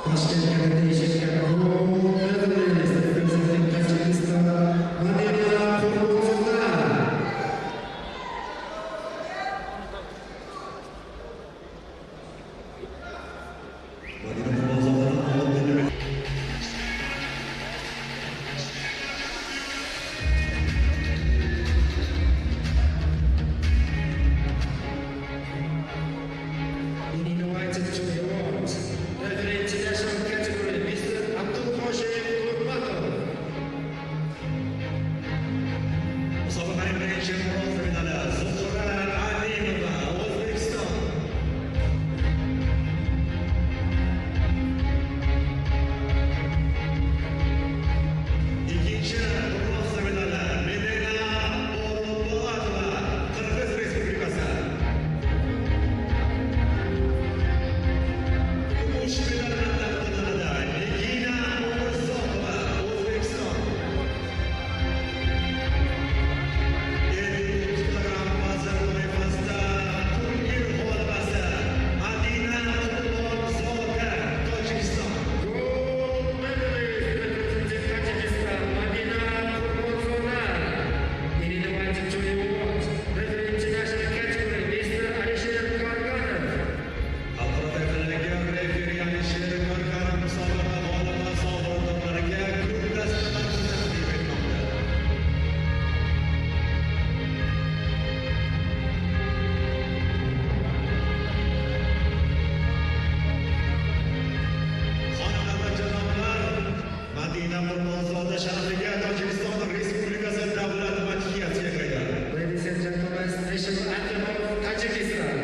Tashkent Karate Gold medalist representing Tajikistan, Madina Qurbonzoda. Madina Qurbonzodaning oltin. In invited to award, referee international category, Mr. Abdul Hoshev Kurmatov. Musobaqaning birinchi bronza medali Zuhra Alimova, O'zbekiston. Ikkinchi bronza medali Milena O'runbolatova, Qirg'iz Respublikasi. Kumush medal bilan taqdirlanadi Nigina Umurzoqova, O'zbekiston. 59 kilogramm vazn toifasida turnir g'olibasi Madina Qurbonzoda, Tojikiston. Gold medalist representing Tajikistan, Madina Qurbonzoda. In invited to award, referee international category, Mr. Alisher Karganov. Xalqaro toifadagi referi Alisher Korganov musobaqa g'olibi sovrindorlariga gul dastalarni taqdim etmoqda. Xonimlar va janoblar, Madina Qurbonzoda sharafiga Tojikiston Respublikasi davlat madhiyasi yangraydi. Ladies and gentlemen, national anthem of Tajikistan.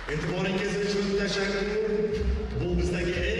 E'tiboringiz uchun tashakkur. Bu bizdagi eng